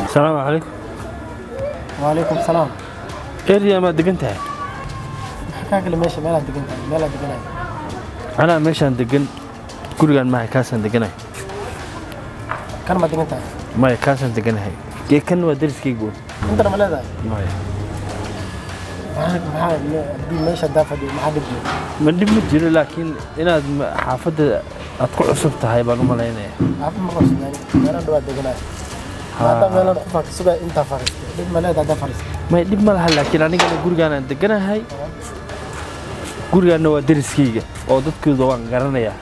Asalaamu calaykum. Waalaykum salaam. Area maad degan tahay? Maxaa kaa kale meesha? Meelaad degan tahay, meelaad deganahay? Anaa meeshaan degan, gurigaan mahay, kaasaan deganahay. Kan ma degan tahay? Maya, kaasaan deganahay. Gee kan waa deriskaygu. Intana ma leedahay? Maya. Maxaa haddii meesha haddaa fadhiyo, maxaa dhib jiro? Ma dhib ma jiro, laakiin inaad xaafadda aad ku cusub tahay baan u malaynaya. Xaafad ma qabsadaan, meelaan dhawaad deganahay. Haddaa meelaan qofaa ka sugaya intaa fariistay, dhib ma leedahay haddaa fariistay? Maya, dhib ma laha, laakiin anigana gurigaanaan deganahay, gurigaanna waa deriskayga oo dadkooda waan garanayaa.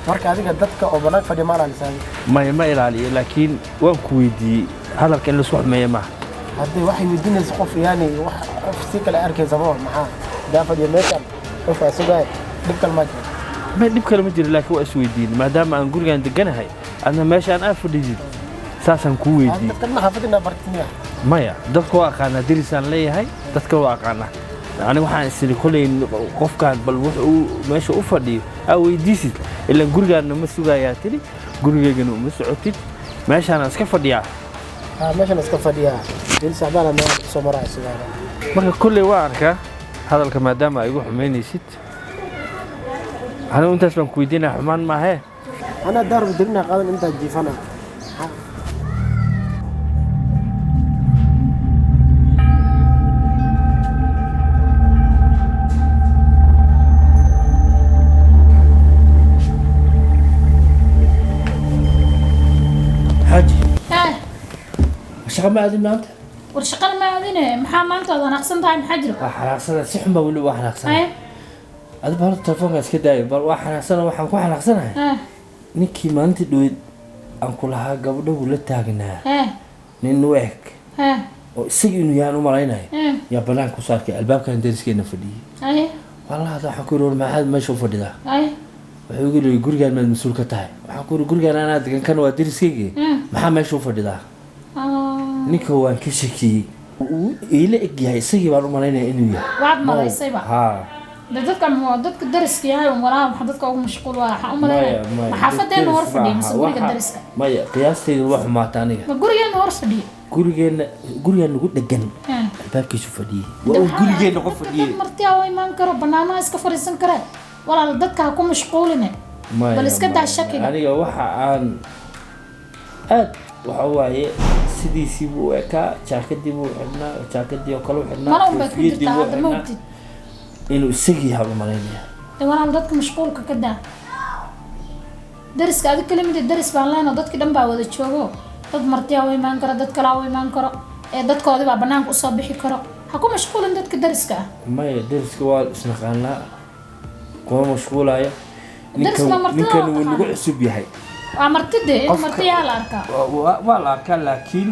Marka adiga dadka oo banaanka fadhiya ma ilaalisaa? Maya, ma ilaaliyo, laakiin waan ku weydiiyey. Hadalka in laisku xumeeya maaha. Haddii waxay weydiinaysa qof, yaani wax qof si kale arkaysa ma maxaa haddaa fadhiyo meeshan qofaa sugaya, dhib kale maa jiro? Maya, dhib kale ma jiro, laakiin waa isweydiin maadaama aan gurigaan deganahay, adna meeshaan aad fadhidid, saasaan kuu weydiiyey. Dadka dhan xaafadda inaa bartid miya? Maya, dadka waa aqaanaa, derisaan leeyahay, dadka waa aqaanaa. Aniga waxaan isiri koley qofkaan bal wuxuu meesha u fadhiyo aa weydiisid, ilaan gurigaanna ma sugayaa tiri, gurigaygana uma socotid, meeshaanaan iska fadhiyaa. Haa, meeshan iska fadhiyaa, wiil sacbaana meelaha kusoo maraya sugaana. Marka kolley waa arkaa hadalka maadaama ay igu xumaynaysid, anigu intaas baan ku weydiinaya, xumaan maahee. Anaa daaru dirina qaadan intaa jiifana. Xaaji. Eh. Shaqa ma aadin maanta? War shaqada ma aadine, maxaa maanta aad wanaagsan tahay? Maxaa jiro? Waa xanaaqsana, si xun baa weli waa xanaaqsana. Haye. Adiba horta telefoonka iska daayo, bal waa xanaaqsana, waxaan ku xanaaqsanahay ninkii maalintii dhaweyd aan ku lahaa gabadho buu la taagnaa, nin u eg oo isaga inuu yahaan u malaynayo, yaa banaanka kusoo arkay albaabkan deriskeena fadhiyey. Wallahi hadda waxaan ku yidhi, war maxaad meesha u fadhidaa? Wuxuu igu yidhi, gurigaan maad mas-uul ka tahay? Waxaan ku yidhi, gurigaan anaa degan, kan waa deriskeyga, maxaa meesha u fadhidaa? Ninka waan ka shakiyey, uu iila eg yahay, isagii baan u malaynaya inuu yahay. Waad malaysayba? Haa. De dadka dadka dariska yahay un walaa, waxa dadka ugu mashquul waa waxaan u malaynaya. Maya. Ma xaafadeena hor deris fadhiya maaha. mise guriga dariska? Maya, qiyaastaydu waa xumaata aniga. Ma gurigeena hor fadhiya? Gurigeena, gurigaan nagu dhegan albaabkiisu fadhiyey, waa uu gurigeena qof fadhiyey. Dad martiyaa u imaan karo, banaanaha iska fadhiisan kare. Walaal, dadka ha ku mashquuline. Maya, bal iska daa maya. shakiga. Aniga waxa aan aad waxa waaye sidiisii buu u ekaa, jaakadii buu xidhnaa, jaakadii oo kale u xidhnaa, Mana un bay ku koofiyadii jirtaa buu hadda ma xidhnaa. ogtid. Inuu isagii yahay u malaynaya. De walaal, dadka mashquulka ka daa. Dariska adig kala mid daris baan leenoo, dadkii dhan baa wada joogo. Dad martiyaa u imaan karo, dad kalaa u imaan karo, ee dadkoodii baa banaanka usoo bixi karo. Ha ku mashquulin dadka dariska ah. Maya, dariska waa isnaqaanaa, kuma mashquulaya. Dariska Ninkan martida ninkan waa wuu nagu taqaanaa. cusub yahay. Waa marti dee in Qofka- martiyaa la arkaa. Waa la arkaa, laakiin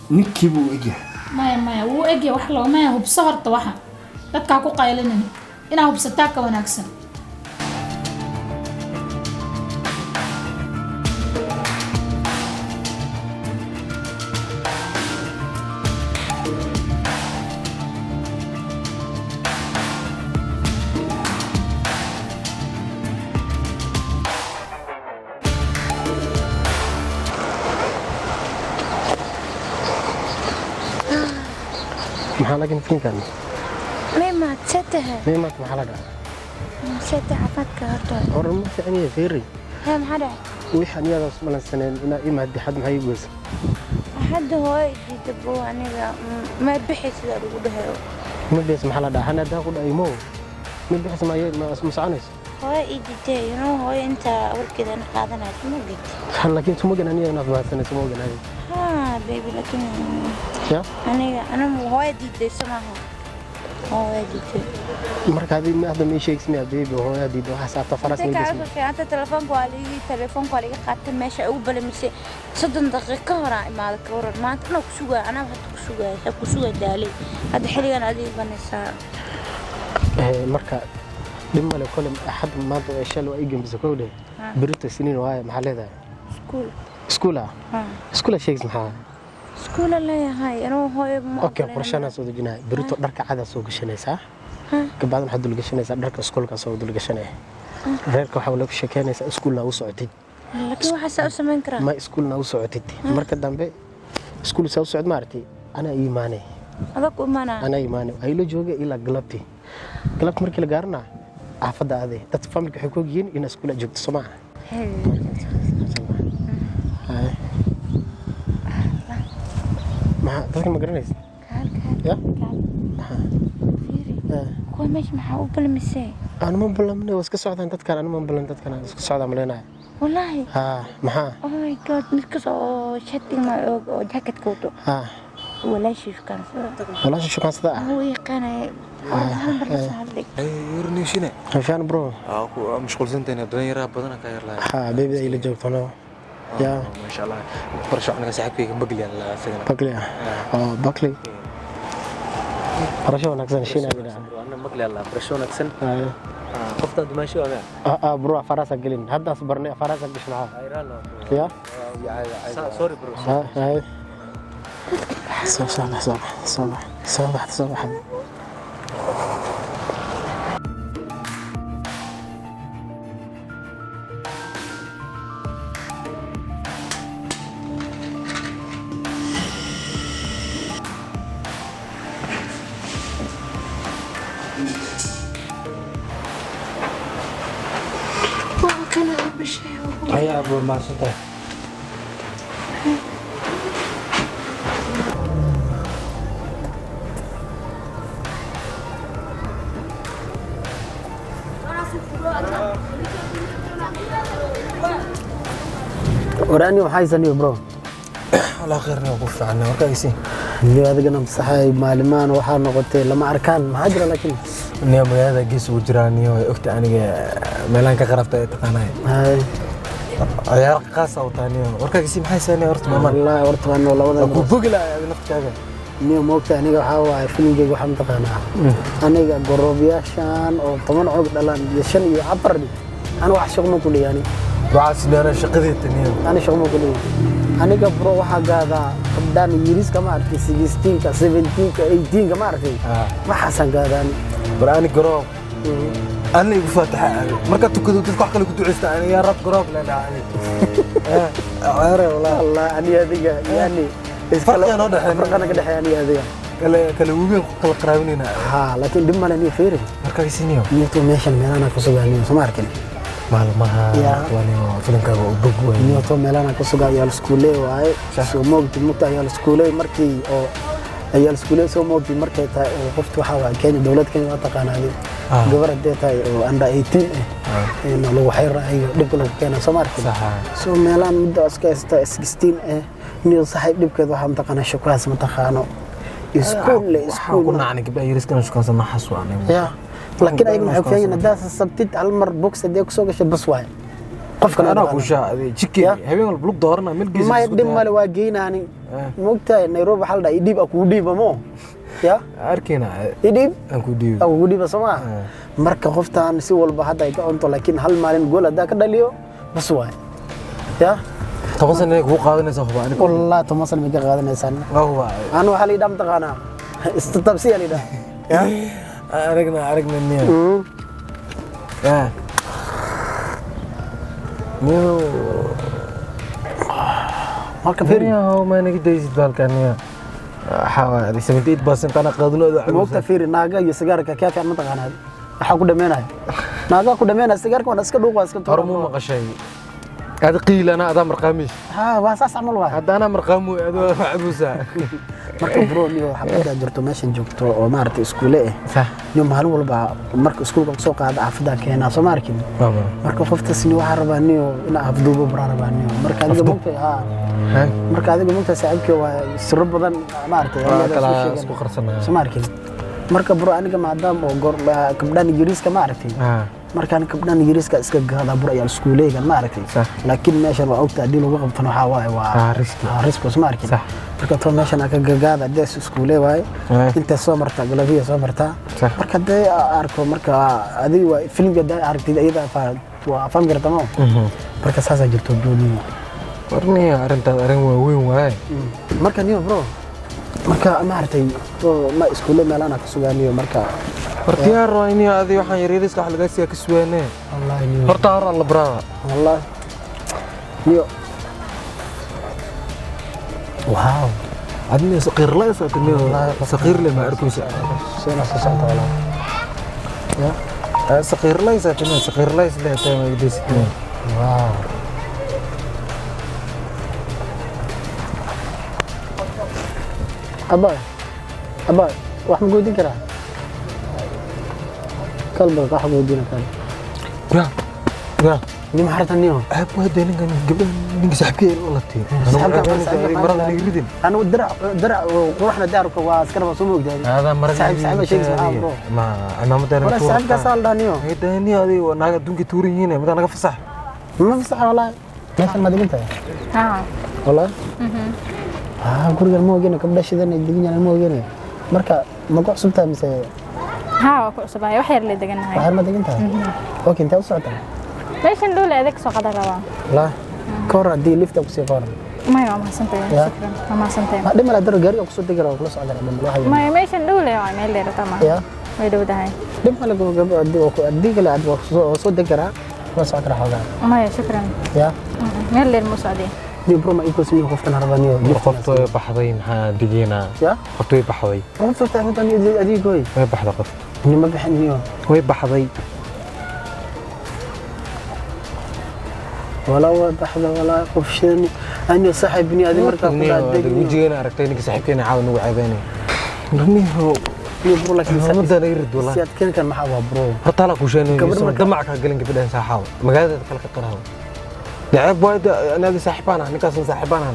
ninkii buu u egyahay. Maya, maya, wuu egya wax loomaya. Hubso horta, waxa dadka ha ku qaylinin, inaa hubsataa ka wanaagsan. Maxaa laakiin miskiinkan? May mahadsantahay. Miimaad maxaa la dhaca? Mahadsantahay, caafimaadka horta. Hore ma fiican yahay, fiiri. Hee, maxaa dhacay? Wixii aniyadaas malansaneen inaa ii mahadi xad, maxaa ii goysa? Hadda hooyo diida bow, aniga ma bixi sida lagu dhahayo. Ma bees, maxaa la dhaca? Hana haddaa ku dhahay imow ma bixis, ma ma soconayso? Hooyo ii diiday, hooyo inta warkeeda ana qaadanayso ma ogid. Laakiin suma ogan aniga inaad mahadsanayso, ma ogan aniga. Haa baby, laakiin ya. Aniga ana hooyo diiday maaha, hooyo diiday. Marka hadii ma hadda ma ii sheegis miya baby, hooyaa diiday waxaas aata faras ma Intay geysan. kaa fiicanta, telefoonka waa liigi, telefoonka waa liga qaatay. Meesha ugu balamisay 30 daqiiqo ka hor aan imaado, ka waran? Maanta anaa ku sugaya, anaa hadda ku sugaya, saa ku sugaya, daalay. Hadda xilligan adiga banaysaa. Marka dhib male kole, axad maanta ee shal waa ii gembisa kowdhe, berito siniin waaye, maxaa leedahay? Iskuul. Iskuul ah? Iskuul sheegis maxaa? Iskuula leeyahay anuu, hooyo ma Okay. ogoleen. Qorshaanaa soo dejinaya. Berito dharka cadaa soo gashanaysaa, kabacdan waxaad dulgashanaysaa dharka iskuulka soo dulgashanaya. Reerka waxaa lagu sheekeynaysaa iskuulna u socotid. Laakiin waxaa saa u samayn karaa? Ma iskuulna u socotid, marka dambe Iskuul saa u socod maaragtay, anaa ii imaanay. Adag u imaanaa. Anaa imaanay, ayla joogay ilaa galabtii. Galabta markii la gaarana xaafadda aaday. Dadka familka waxay ku ogyihiin inaad iskuul aad joogto, soo maaha? Haye. Maxaa dadka ma garanaysa? Kaal, kaal. Ya? Kaal. Fiiri. Kuwa meesha maxaa u balmisay? Anuma ballamne, waa iska socdaan dadkan. Anuma ballan dadkan, iska socdaan maleenaya. Wallaahi. Haa, maxaa? Oh my God, mid kasta oo shatiga oo jacketka wato. Haa. Walaashii shukaansada. Walaasha shukaansada ah. Wuu yaqaanaya. Hal mar la soo hadlay. Warnishine. Rafyaan bro. Ku mashquulsantahay, dhalinyaro badan ka yar lahay. Haa, baby ay la joogto no. Ya. Masha Allah. Barasho aniga saaxiibkayga Bagli aan la asagana. Bakli ah. Oo Bakli. Barasho wanaagsan shiina bida. Ana Bagli Allah, barasho wanaagsan. Haye. Qoftan dumaasho ama Ah bro, farasa gelin. Haddaas barnay farasa gashan haa. Ya. Sorry bro. Haa, haye. Soo soo bax, soo bax, soo bax, soo bax, soo bax. Waa kana bishay. Ayaa bro, mahadsantahay. Waraani waxaa haysaniyo bro. Allah khayrna ku fiicana warka aysi. Niyo adigana masaxay maalimaan waxaa noqotay lama arkaan, maxaa jira laakiin? Niyo magaalada gees ugu jiraa niyo, way ogta aniga meelaan ka qarabta ay taqaanay. Haye. Ciyaar qaas ah wataa niyo. Warka aysi maxay saanay horta maama? Wallaahi horta waa noo labada. Ku bogi lahaa adiga naftkaaga. Niyo moogta aniga waxaa waaye filimkeyga waxaa mataqaanaa. Aniga goroobiyaashan oo 10 cog dhalaan iyo 5 iyo 4 ana wax shaqo ma ku leeyahay. Waxaa sidana shaqadeeda niyo. Ana shaqo ma ku leeyahay. Aniga bro waxaa gaadaa gabdhaan yariiska ma aragtay, 16ka, 17ka, 18ka ma aragtay. Waxaasaan gaadaa ani. Bar ani garoob. Ana igu faataxa ani. Marka tukado dadka wax kale ku duceysta ani yaa rab garoob la dhaca ani. Ciyaare wallahi. Allah ani adiga yani Farqiga noo dhexeeya. Farqiga ka dhexeeya ani adiga. Kala kala weyn ku kala qaraabinayna. Haa, laakiin dhib male niyo fiiri. Marka aysi niyo. Niyo to meeshan meelana ku sugaa niyo, soo ma arkin. Maalmaha Ya. waa niyo filimkaaga u bog weyn. Niyo to meelana ku sugaa ayaa iskuule waaye. Soo moogti mugta ayaa iskuule markii oo ayaa iskuule soo moogti markay tahay oo qoftu waxa waaye Kenya, dowlad Kenya waa taqaanaa adiga. Gabar haddee tahay oo under 18 ah in lagu xayra ayaga dhibka lagu keena, soo ma arkin. Sax. Soo meelaan muddo iska haysta 16 ah niyo saaxiib dhibkeed waxaa mataqaanaa shukaas mataqaano iskuul Waxaan ku iskuul nacnay gabdhaha yariiskana shukaansan ma xasuucanay. Ya, laakiin ayaga waxay ku fiican yihiin haddaad sabtid hal mar box haddii kusoo gashay bas waaye qofkan Anaa ku shaacday jikeen Ya. habeen walba lug doorana meel gees. Maya dhib male, waa geynaani moogtahay. Nairobi waxaa la dhahaa idhiib a kugu dhiiba mo ya. Arkayna. Idhiib aan ku dhiibo. A kugu dhiiba soo maa. Marka qoftaan si walba hadda ay ka cunto, laakiin hal maalin gool haddaa ka dhaliyo bas waaye ya. 10 sano inay kugu qaadanaysaa huba aniga. Wallahi 10 sano may ka qaadanaysaan. Waa huba. Anu waxaa la yidhaha mataqaanaa istatabsiya la yidhaha ya. Aragna aragna niyo. Ya. Niyo. Marka fiiri. Niyo ma naga daysid baalkan niyo. Waxaa waaye 78% ana qaadano Moogta fiiri, naaga iyo sigaarka kaa fiican mataqaanaa. Waxaa ku dhameenaya naagaa ku dhameenaya sigaarka, waa iska dhuuq, waa iska Hore muu maqashay aad qiil ana adaa marqaamiis. Haa, waa saas camal waay. Hadda anaa marqaamu aad waa cabuusaa. Marka bro niyo xabadda jirto meeshan joogto oo maaragtay iskuule ah Sax. Niyo maalin walba marka iskuulka kusoo qaada xaafadda keenaa, soo ma arkin. Marka qoftaas niyo waxaa rabaa niyo inaa afduubo baraa rabaa niyo. Marka adiga moogtahay haa, marka adiga moogtahay saaxiibkii waa siro badan maaragtay Waa ayadaa kala isku sheegan. isku qarsanaya. Soo ma arkin. Marka bro aniga maadaama oo goor gabdhaan yariiska ma aragtay, markaan gabdhaan yariiska iska gaadaa bur ayaa iskuuleegan ma aragtay. Sax. Laakiin meeshan waa ogta haddii lagu qabtana waxaa waaye waa Ah, riski. Ah, riski soo ma arkin. Sax. Marka too meeshan aa ka gagaada haddii is iskuule waaye. Intee soo martaa galabiya soo martaa. Sax. Marka haddii aa arko marka adiga waa filimka haddii aragtid iyada waa fahmi karta ma. Marka saasaa jirto bro niyo. Warniyo arrintaas arrin waaweyn waaye. Marka niyo bro, marka maaragtay oo ma iskuule meelaan ka sugaaniyo marka. Hortiyaar waa inii adi waxaan yaryariska wax lagaa siiyaa ka sugaanee. Wallaahi niyo. Horta hor alla brada. Wallaahi niyo, wow. Adina saqiir la saatiniyo saqiir le ma arkaysa. Soo soo socota walaa. Ya. Saqiir la saatiniyo saqiir la isleeyahay ma igdaysid. Wow. Abba, abba, wax ma goydin karaa? Kalba wax goydin karaa. Bra. Bra. Ni ma xartan niyo. Aab waa ninkan gabdhaha ninka saaxiibkay la latay. Marada naga ridin. Anu dirac dirac quruxna daarka waa iska raba soo moogdaadi. Hada marada saaxiib saaxiib sheegis maxaa bro. Ma cimaamada Wala saaxiibka saal dhaniyo. Daniyo adiga waa naga adduunka tuuran yihiin mid naga fasax. Ma fasax wallahi. Meeshan ma degan tahay? Haa. Wallahi? Ah, gurigan ma ogene gabdha shidan ay degan yihiin ma ogene. Marka ma ku cusub tahay mise? Haa, waa ku cusubahay, wax yar la deganahay. Wax yar ma degan tahay? Okay, intee u socotaa? Meeshan dhow la adeeg soo qadar rabaa. Wallahi. Ka hor haddii lifta ku sii qoran. Maya, waa mahadsantahay. Ya. Shukran, waa mahadsantahay. Ma dhib male daro gaariga ku soo degi rabaa kula socda dhib male waxa. Maya, meeshan dhow le waa meel dheer tama. Ya. Way dhow tahay. Dhib male gabadha haddii kale aad waa soo degi karaa kula socon karaa xoogaa. Maya, shukran. Ya. Meel dheer ma socday. Ni bro ma iko simi qoftan rabaniyo. Qoftu way baxday maxaa digeena. Ya. Qoftu way baxday. Qoftu taagan adigo. Way baxday qoftu. Ni ma bixin niyo. Way baxday. Walaa waa baxda walaa qof shidan ani saaxiibni adi markaa ku dhaadeg. Wajigeena aragtay ninka saaxiibkeena caawa nagu ceebeynay. Niho ni bro laakiin cimaamada naga rid wallahi. Siyaad keenkan maxaa waa bro. Horta ala ku sheegnay damac ka galin gabadhan saaxaaw. Magaalada kale ka qaraw. Ceeb waay anaga saaxiibaan ah ninkaas saaxiibaan ah.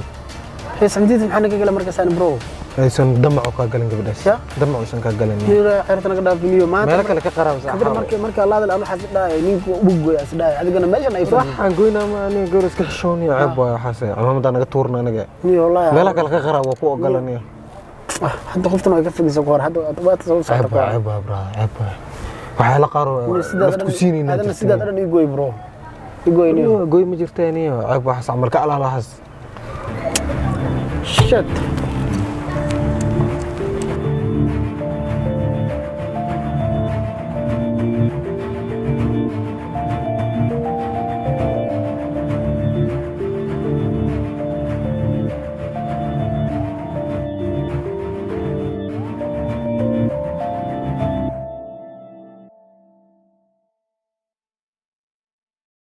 Hees xamdiid maxaa naga gala markaas aan bro. Aysan damac ka galin gabadhaas. Ya? Damac uusan ka galin. Niyo xeerta naga dhaafiniyo maanta. Meel kale ka qaraw saaxaaw. Gabadha markii markii Allah hadal waxaas dhahay ninku ugu gooy as dhahay adigana meeshan ay fadhiyo. Waxaan goynaa ma aniga gabar iska xishoonaya ceeb waay waxaas cimaamada naga tuurna anaga. Niyo wallahi. Meel kale ka qaraw waa ku ogolanaya. Hadda qoftan way ka fogeysa ku hor hadda waad soo socota ku hor. Ceeb waay bro ceeb waay. Waxaa la qaaro nafta ku siinayna. Adana sidaad dhan ii gooy bro. Ii gooy niyo. Gooy ma jirtaa niyo ceeb waxaas camal ka alaalahaas. Shit.